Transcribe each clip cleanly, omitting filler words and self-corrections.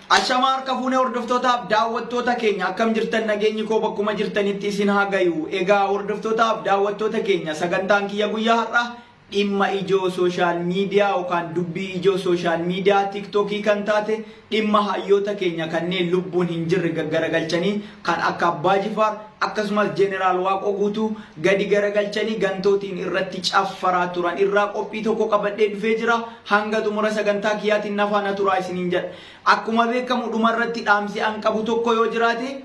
Ashamaa harka fuunee hordoftootaaf daawwattoota keenya akkam jirtan nageenyi koo bakkuma jirtanitti isin haa gayu. Egaa hordoftootaaf daawwattoota keenya sagantaan kiyya guyyaa har'aa dhimma ijoo sooshaal miidiyaa yookaan dubbii ijoo sooshaal miidiyaa tiiktookii kan taate dhimma hayyoota keenya kanneen lubbuun hin jirre gaggaragalchanii kan akka Abbaa Jifaar akkasumas Jeneraal Waaqoo Guutuu gadi garagalchanii gantootiin irratti caffaraa turan irraa qophii tokko qabadhee dhufee jira. Hanga xumura sagantaa kiyyaatiin na faana turaa isiniin jedha. Akkuma beekamu dhumarratti dhaamsi an qabu tokko yoo jiraate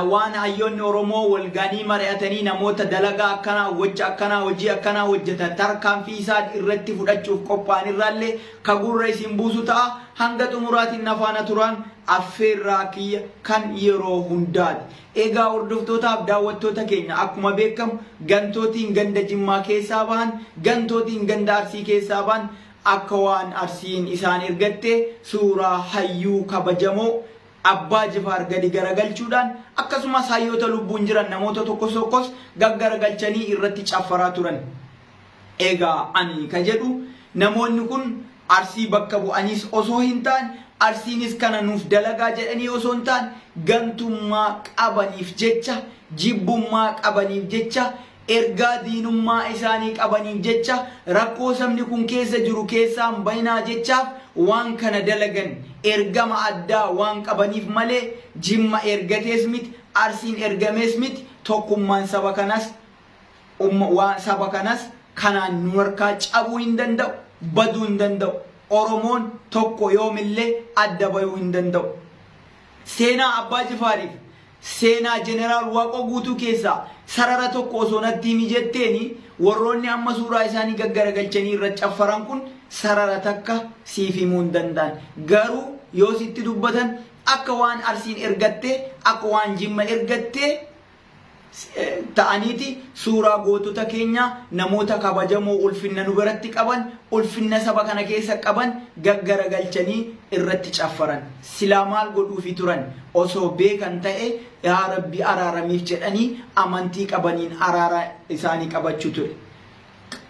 waan hayyoonni Oromoo wal ga'anii mari'atanii namoota dalagaa akkanaa, gocha akkanaa, hojii akkanaa hojjetan tarkaanfii isaan irratti fudhachuuf qophaa'an irraallee ka gurra isin buusu ta'a. Hanga xumuraatiin na faana turaan affeerraa kiyya kan yeroo hundaati. Egaa hordoftootaaf daawwattoota keenya akkuma beekamu gantootiin ganda Jimmaa keessaa bahan, gantootiin ganda Arsii keessaa bahan akka waan Arsiin isaan ergattee suuraa hayyuu kabajamoo Abbaa Jifaar gadi garagalchuudhaan akkasumas hayyoota lubbuun jiran namoota tokkos tokkos gaggaragalchanii irratti caffaraa turan. Egaa ani ka jedhu namoonni kun Arsii bakka bu'aniis osoo hin taane Arsiinis kana nuuf dalagaa jedhanii osoo hin taane gantummaa qabaniif jecha jibbummaa qabaniif jecha ergaa diinummaa isaanii qabaniif jecha rakkoo sabni kun keessa jiru keessaa hin bahinaa jechaaf waan kana dalagan ergama addaa waan qabaniif malee Jimma ergatees miti Arsiin ergamees miti tokkummaan saba kanas waan saba kanas kanaan nu harkaa cabuu hin danda'u baduu hin danda'u Oromoon tokko yoomillee adda bayuu hin danda'u. Seenaa Abbaa Jifaariif Seenaa Jeneraal Waaqoo Guutuu keessaa sarara tokko osoo natti himi jetteeni warroonni amma suuraa isaanii gaggaragalchanii irra caffaran kun sarara takka siif himuu hin danda'an. Garuu yoo sitti dubbatan akka waan Arsiin ergattee, akka waan Jimma ergattee ta'aniiti suuraa gootota keenyaa namoota kabajamoo ulfinna nu biratti qaban ulfinna saba kana keessa qaban gaggaragalchanii irratti caffaran. Silaa maal godhuufi turan osoo beekan ta'e yaa rabbi araaramiif jedhanii amantii qabaniin araara isaanii qabachuu ture.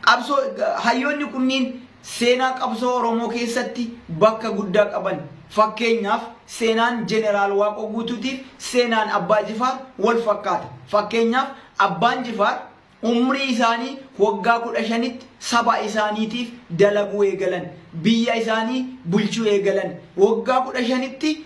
Qabsoo hayyoonni kunniin seenaa qabsoo Oromoo keessatti bakka guddaa qaban. Fakkeenyaaf seenaan Jeneraal Waaqoo Guutuutiif seenaan Abbaa Jifaar wal fakkaata. Fakkeenyaaf Abbaan Jifaar umrii isaanii waggaa 15tti saba isaaniitiif dalaguu eegalan. Biyya isaanii bulchuu eegalan. Waggaa 15tti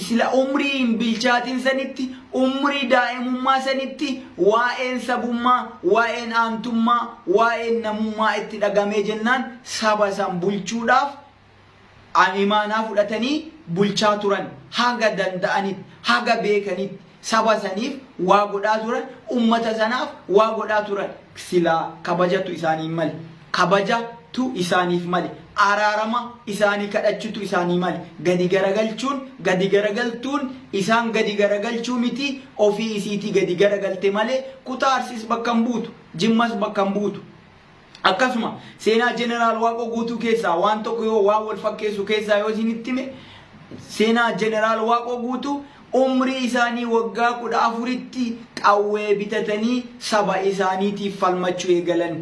sila umrii hin bilchaatin sanitti, umrii daa'imummaa sanitti waa'een sabummaa, waa'een aantummaa, waa'een namummaa itti dhagamee jennaan saba san bulchuudhaaf imaanaa fudhatanii bulchaa turan haga danda'anitti, haga beekanitti saba saniif waa godhaa turan, ummata sanaaf waa godhaa turan. Silaa kabajatu isaanii male. Kabaja tu isaaniif male. Araarama isaanii kadhachutu isaanii male. Gadi garagalchuun, gadi garagaltuun isaan gadi garagalchuu miti ofii isiitii gadi garagalte malee kutaa Arsiis bakka hin buutu, Jimmas bakka hin buutu. Akkasuma seenaa Jeneraal Waaqoo Guutuu keessaa waan tokko yoo waan wal fakkeessu keessaa yoo isinitti hime seenaa Jeneraal Waaqoo Guutuu umrii isaanii waggaa 14tti qawwee bitatanii saba isaaniitiif falmachuu eegalan.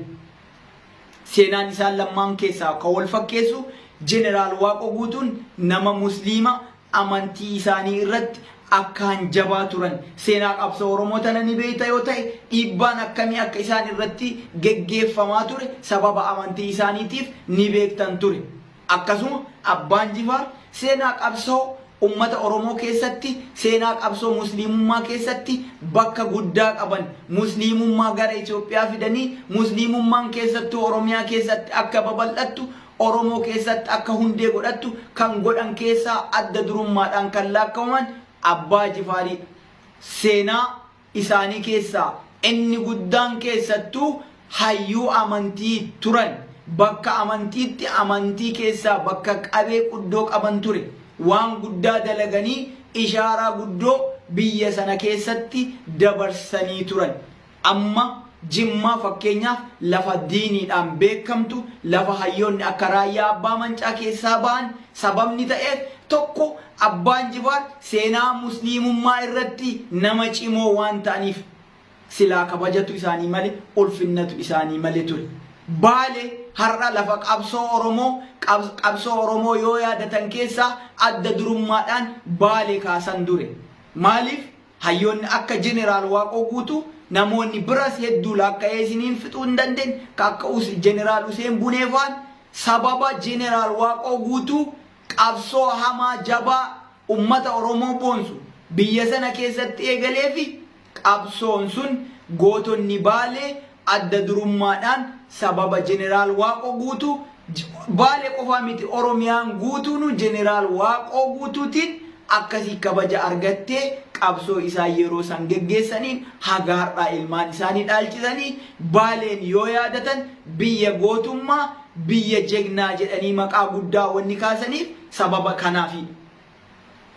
Seenaan isaan lammaan keessaa kan wal fakkeessu Jeneraal Waaqoo Guutuun nama Musliima amantii isaanii irratti akkaan jabaa turan. Seenaa qabsoo Oromoo tana ni beekta yoo ta'e dhiibbaan akkamii akka isaan irratti geggeeffamaa ture sababa amantii isaaniitiif ni beektan ture. Akkasuma Abbaan Jifaar seenaa qabsoo ummata Oromoo keessatti, seenaa qabsoo Musliimummaa keessatti bakka guddaa qaban. Musliimummaa gara Itoophiyaa fidanii Musliimummaan keessattuu Oromiyaa keessatti akka babal'attu, Oromoo keessatti akka hundee godhattu kan godhan keessaa adda durummaadhaan kan laakkawaman Abbaa Jifaariidha. Seenaa isaanii keessaa inni guddaan keessattuu hayyuu amantii turan. Bakka amantiitti amantii keessaa bakka qabee quddoo qaban ture. Waan guddaa dalaganii ishaaraa guddoo biyya sana keessatti dabarsanii turan. Amma Jimmaa fakkeenyaaf lafa diiniidhaan beekamtu, lafa hayyoonni akka Raayyaa Abbaa Mancaa keessaa ba'an sababni ta'eef tokko Abbaan Jifaar seenaa Musliimummaa irratti nama cimoo waan ta'aniif silaa kabajatu isaanii male, ulfinnatu isaanii male ture. Baale har'a lafa qabsoo Oromoo qabsoo Oromoo yoo yaadatan keessaa adda durummaadhaan Baale kaasan dure. Maaliif hayyoonni akka Jeneraal Waaqoo Guutuu namoonni biras hedduu laakka'ee isiniin fixuu hin dandeenye ka akka Jeneraal Huseen Bunee faan sababa Jeneraal Waaqoo Guutuu qabsoo hamaa jabaa ummata Oromoo boonsu biyya sana keessatti eegaleefi qabsoon sun gootonni Baalee adda durummaadhaan sababa Jeneraal Waaqoo Guutuu Baalee qofaa miti Oromiyaan guutuunu Jeneraal Waaqoo Guutuutiin akkasii kabaja argattee qabsoo isaan yeroo san geggeessaniin haga har'aa ilmaan isaanii dhaalchisanii Baaleen yoo yaadatan biyya gootummaa biyya jegnaa jedhanii maqaa guddaa wanni kaasaniif sababa kanaafiidha.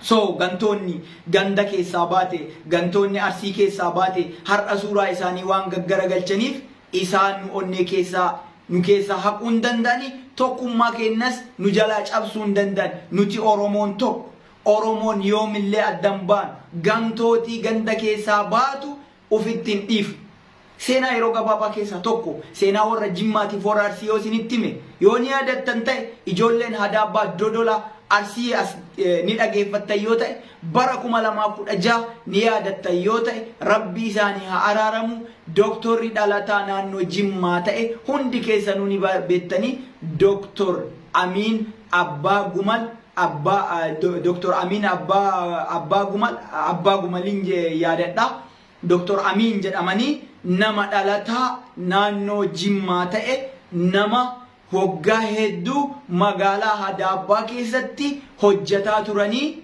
So gantoonni ganda keessaa baate, gantoonni Arsii keessaa baate har'a suuraa isaanii waan gaggaragalchaniif isaan nu onnee keessaa nu keessaa haquu hin danda'ani, tokkummaa keenyas nu jalaa cabsuu hin danda'an. Nuti Oromoon tokko. Oromoon yoomillee adda hin baanu. Gantootii ganda keessaa baatu ufitti hin dhiifnu. Seenaa yeroo gabaabaa keessaa tokko seenaa warra Jimmaatiif warra Arsii yoo isinitti hime yoo ni yaadattan ta'e ijoolleen Hadaabbaa Dodola Arsii as ni dhageeffattan yoo ta'e bara 2016 ni yaadattan yoo ta'e Rabbi isaanii haa araaramu Dooktorri dhalataa naannoo Jimmaa ta'e hundi keessanuu ni beektanii Dooktor Amiin Abbaa Gumal Abbaa Dooktor Amiin Abbaa Gumal Abbaa Gumaliin yaadadha. Doktor Amiin jedhamanii nama dhalataa naannoo Jimmaa ta'e nama hoggaa hedduu magaalaa Hadaabbaa keessatti hojjataa turanii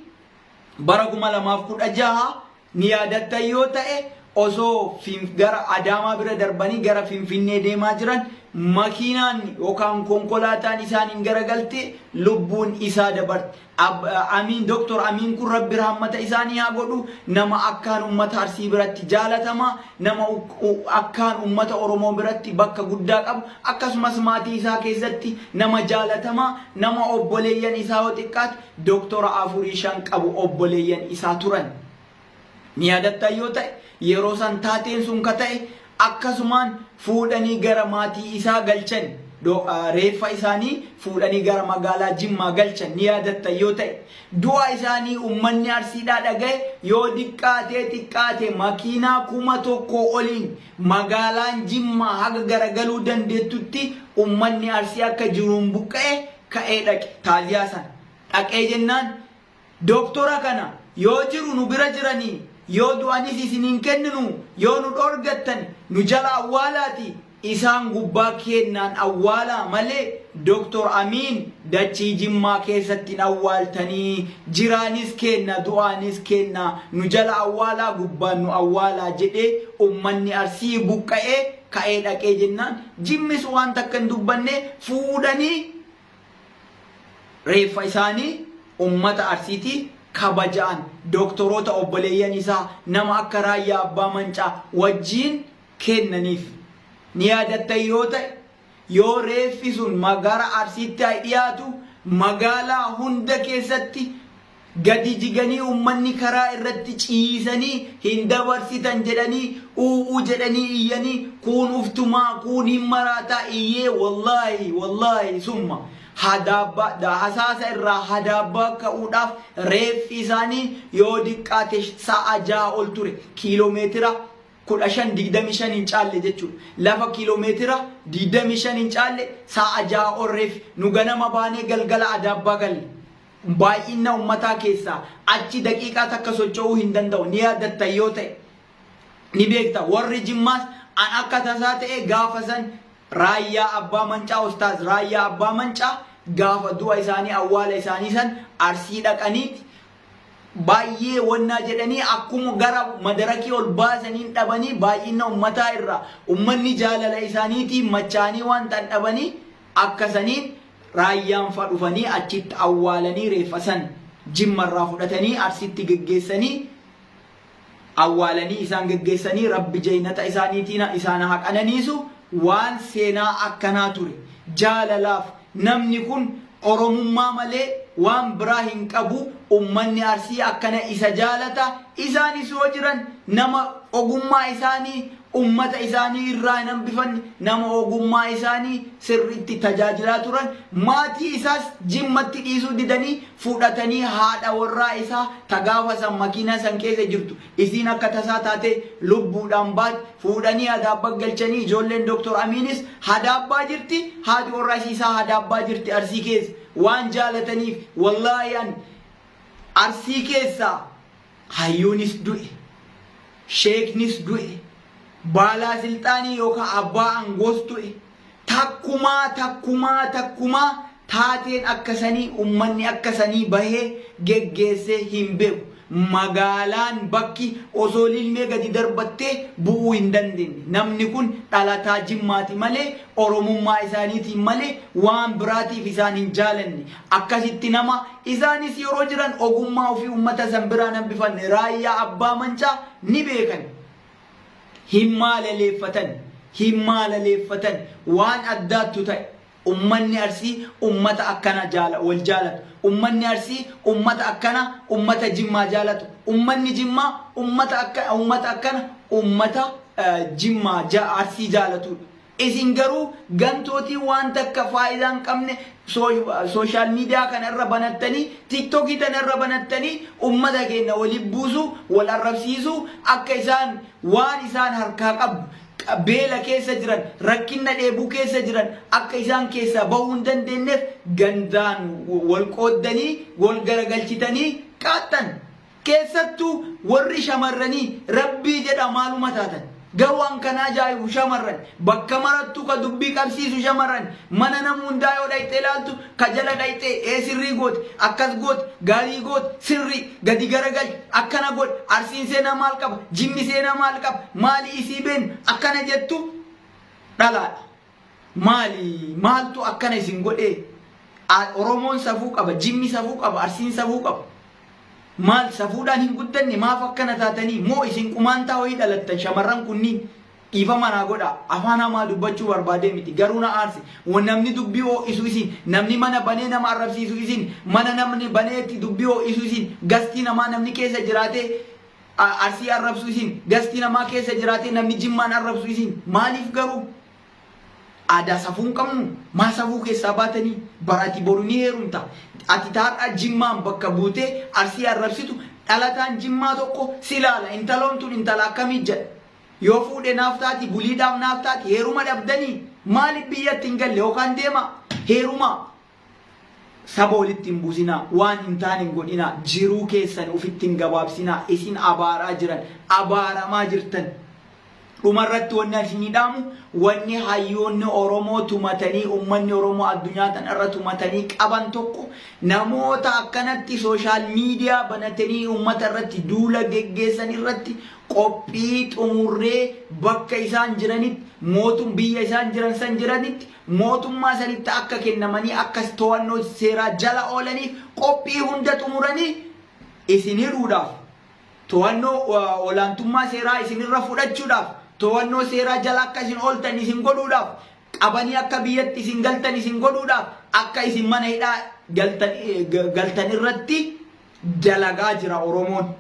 bara 2016 ni yaadattan yoo ta'e osoo gara Adaamaa bira darbanii gara Finfinnee deemaa jiran makiinaan yookaan konkolaataan isaaniin garagalte lubbuun isaa dabarte. Amiin Doktor Amiin kun Rabbi rahmata isaanii haa godhu nama akkaan ummata Arsii biratti jaalatama nama akkaan ummata Oromoo biratti bakka guddaa qabu akkasumas maatii isaa keessatti nama jaalatama nama obboleeyyan isaa yoo xiqqaate doktora afurii shan qabu obboleeyyan isaa turan. Ni yaadattan yoo ta'e yeroo san taateen sun ka ta'e akkasumaan fuudhanii gara maatii isaa galchan reeffa isaanii fuudhanii gara magaalaa Jimmaa galchan ni yaadattan yoo ta'e du'a isaanii ummanni Arsiidhaa dhagaye yoo diqqaatee xiqqaate makiinaa 1000 oliin magaalaan Jimmaa haga garagaluu dandeettutti ummanni Arsii akka jiruun buqqa'e ka'ee dhaqe taaziyaa sana dhaqee jennaan Doktora kana yoo jiru nu bira jiranii yoo du'anis isin hin kenninu yoo nu dhoorgattan nu jala awwaalaati isaan gubbaa keennaan awwaalaa malee Doktor Amiin dachii Jimmaa keessatti hin awwaaltanii jiraanis keenna du'aanis keenna nu jala awwaalaa gubbaan nu awwaalaa jedhee ummanni Arsii buqqa'ee ka'ee dhaqee jennaan Jimmis waan takka hin dubbanne fuudhanii reeffa isaanii ummata Arsiitii kabajaan doktoroota obboleeyyan isaa nama akka Raayyaa Abbaa Mancaa wajjiin kennaniif. Ni yaadattan yoo ta'e yoo reeffi sun gara Arsiitti hay dhiyaatu magaalaa hunda keessatti gadi jiganii ummanni karaa irratti ciisanii hin dabarsitan jedhanii u'u jedhanii iyyanii kuun uftumaa kuun hin maraataa iyyee wallaahi wallaahi summa hadaabba hasaasa irraa hadaabbaa ka'uudhaaf reeffi isaanii yoo diqqaate sa'a 6 ol ture kiiloomeetira 15 25 hin caalle jechuudha. Lafa kiiloomeetira 25 hin caalle sa'a 6 ol reeffi nu ganama baanee galgala adaabbaa galle. Baay'inna ummataa keessaa achi daqiiqaa takka socho'uu hin danda'u. Ni yaadattan yoo ta'e ni beekta. Warri Jimmaas an akka tasaa ta'e gaafa san Raayyaa Abbaa Mancaa Ustaaz Raayyaa Abbaa Mancaa gaafa du'a isaanii awwaala isaanii san Arsii dhaqaniiti baay'ee wannaa jedhanii akkuma gara madarakii ol baasaniin dhabanii baay'inna ummataa irraa ummanni jaalala isaaniitiin machaanii waan ta'an dhabanii akka saniin Raayyaan fa dhufanii achitti awwaalanii reeffa san Jimma irraa fudhatanii Arsitti geggeessanii awwaalanii isaan geggeessanii Rabbi jeynata isaaniitiin isaan haa qananiisu waan seenaa akkanaa ture jaalalaaf namni kun Oromummaa malee waan biraa hin qabu ummanni Arsii akkana isa jaalata isaanis yoo jiran nama ogummaa isaanii ummata isaanii irraa hin hambifanne, nama ogummaa isaanii sirriitti tajaajilaa turan, maatii isaas Jimmatti dhiisuu didanii fudhatanii haadha warraa isaa ta gaafa san makiinaa san keessa jirtu isiin akka tasaa taatee lubbuudhaan baate fuudhanii Hadaabbaa galchanii. Ijoolleen Dr. Amiinis Hadaabbaa jirti, haati warraa isiisaa Hadaabbaa jirti. Arsii keessa waan jaalataniif, wallaahi, an Arsii keessaa hayyuunis du'e, sheeknis du'e, baalaa silxaanii yookaan abbaa aangoos du'e, takkumaa takkumaa takkumaa taateen akkasanii ummanni akkasanii bahee geggeessee hin beeku. Magaalaan bakki osoo lilmee gadi darbattee bu'uu hin dandeenye. Namni kun dhalataa Jimmaati malee, Oromummaa isaaniitiin malee waan biraatiif isaan hin jaalanne. Akkasitti nama isaanis yeroo jiran ogummaa ofii ummata san biraan hambifanne. Raayyaa Abbaa Mancaa ni beekan. Hin maalaleeffatan. Hin maalaleeffatan. Waan addaattu ta'e. Ummanni Arsii ummata akkana jaala wal jaalatu. Ummanni Arsii ummata akkana ummata Jimmaa jaalatu. Ummanni Jimmaa ummata akka ummata akkana ummata Jimmaa Arsii jaalatudha. Isin garuu gantootii waan takka faayidaa hin qabne social media kana irra banattanii, TikTokii tana irra banattanii, ummata keenya waliin buusuu, wal arrabsiisuu, akka isaan waan isaan harkaa qabdu, beela keessa jiran, rakkinna dheebuu keessa jiran, akka isaan keessaa bahuu hin dandeenyeef gandaan wal qooddanii wal garagalchitanii qaaxxan. Keessattuu warri shamarranii, rabbii jedha, maaluma taatan? Garuu an kana ajaa'ibu, shamarran bakka marattuu ka dubbii qabsiisu shamarran. Mana nama hundaa yoo dhayxee ilaaltu, ka jala dhayxee ee sirrii goote, akkas goote, gaarii goote, sirrii gadi garagalchi, akkana godhe, Arsiin seenaa maal qaba, Jimmi seenaa maal qaba, maali isii been akkana jettu dhalaadha. Maali, maaltu akkana isin godhee? Oromoon safuu qaba, Jimmi safuu qaba, Arsiin safuu qaba. Maal, safuudhaan hin guddanne? Maaf akkana taatanii? Moo isin qumaantaa wayii dhalattan, shamarran kunniin? Dhiifama naa godha, afaan hamaa dubbachuu barbaadee miti, garuu na aarse. Namni dubbii ho'isu isin, namni mana banee nama arrabsiisu isin, mana namni baneetti dubbii ho'isu isin, gastii namaa namni keessa jiraatee Arsii arrabsu isin, gastii namaa keessa jiraatee namni Jimmaan arrabsu isin. Maaliif garuu? Aadaa safuu hin qabnu? Maa safuu keessaa baatanii? Bara ati boru ni heerumta. Ati taar'aa Jimmaan bakka buutee Arsii arrabsitu, dhalataan Jimmaa tokko si ilaala. Intaloon tun intala akkamii jedha. Yoo fuudhe naaf taati, buliidhaaf naaf taati. Heeruma dhabdanii? Maaliif biyyatti hin galle yookaan deemaa? Heerumaa. Saba walitti hin buusinaa, waan hin taane hin godhinaa, jiruu keessan ofitti hin gabaabsinaa, isin abaaraa jiran, abaaramaa jirtan. Dhumarratti wanni ani isinii dhaamu, wanni hayyoonni Oromoo tumatanii, uummanni Oromoo addunyaa tanarra tumatanii qaban tokko, namoota akkanatti social media banatanii uummata irratti duula geggeessan irratti qophii xumurree, bakka isaan jiranitti, mootum biyya isaan jiran san jiranitti mootummaa sanitti akka kennamanii, akka to'annoo seeraa jala oolaniif qophii hunda xumuranii, isin hidhuudhaaf, to'annoo olaantummaa seeraa isinirra fudhachuudhaaf, to'annoo seeraa jala akka isin ooltan isin godhuudhaaf, qabanii akka biyyatti isin galtan isin godhuudhaaf, akka isin mana hidhaa galtan irratti dalagaa jira Oromoon.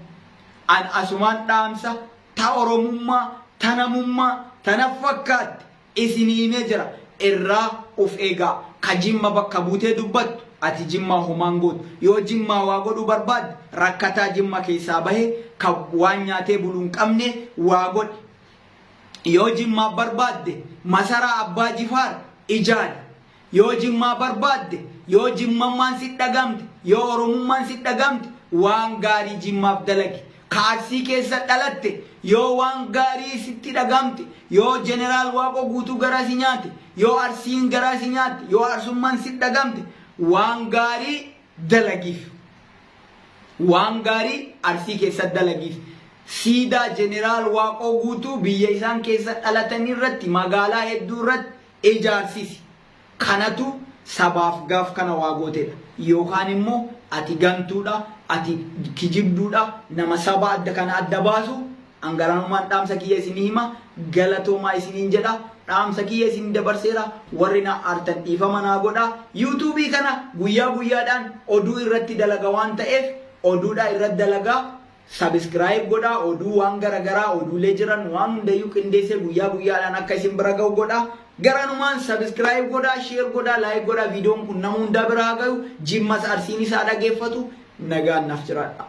An asumaan dhaamsa ta Oromummaa, ta namummaa, ta fakkaatti isin himee jira. Irraa of eegaa. Ka Jimma bakka buutee dubbattu, ati Jimmaa homaan gootu. Yoo Jimmaa waa godhuu barbaadde, rakkataa Jimma keessaa bahe ka waan nyaatee bulu hin qabne waa godhi. Yoo Jimmaa barbaadde, masaraa Abbaa Jifaar ijaari. Yoo Jimmaa barbaadde, yoo Jimmammaan si dhagamte, yoo Oromummaan si dhagamte, waan gaarii Jimmaaf dalagi. Ka Arsii keessa dhalatte, yoo waan gaarii sitti dhagamte, yoo Jeneraal Waaqoo Guutuu garaa si nyaate, yoo Arsiin garaa si nyaatte, yoo Arsummaan si dhagamte, waan gaarii dalagiif. Waan gaarii Arsii keessa dalagiif. Siidaa Jeneraal Waaqoo Guutuu biyya isaan keessa dhalatan irratti, magaalaa hedduu irratti ijaarsisi. Kanatu sabaaf gaaf kana waa gootedha. Yookaan immoo ati gantuudha, ati kijibduudha, nama saba adda kana adda baasu. Angaranumaan dhaamsa kiyya isinii hima, galatoomaa isiniin jedha. Dhaamsa kiyya isin dabarseera, warri na aartan dhiifama naa godha. YouTubeii kana guyyaa guyyaadhaan oduu irratti dalaga waan ta'eef, oduudha irratti dalagaa. Subscribe godhaa oduu waan garagaraa oduulee jiran waan hundayyuu qindeessee guyyaa guyyaadhaan akka isin bira ga'u godhaa. Garanumaan subscribe godhaa, share godhaa, like godhaa viidiyoon kun nama hundaa bira haa gayu. Jimmas Arsiinis haa dhageeffatu. Nagaan naaf jiraadha.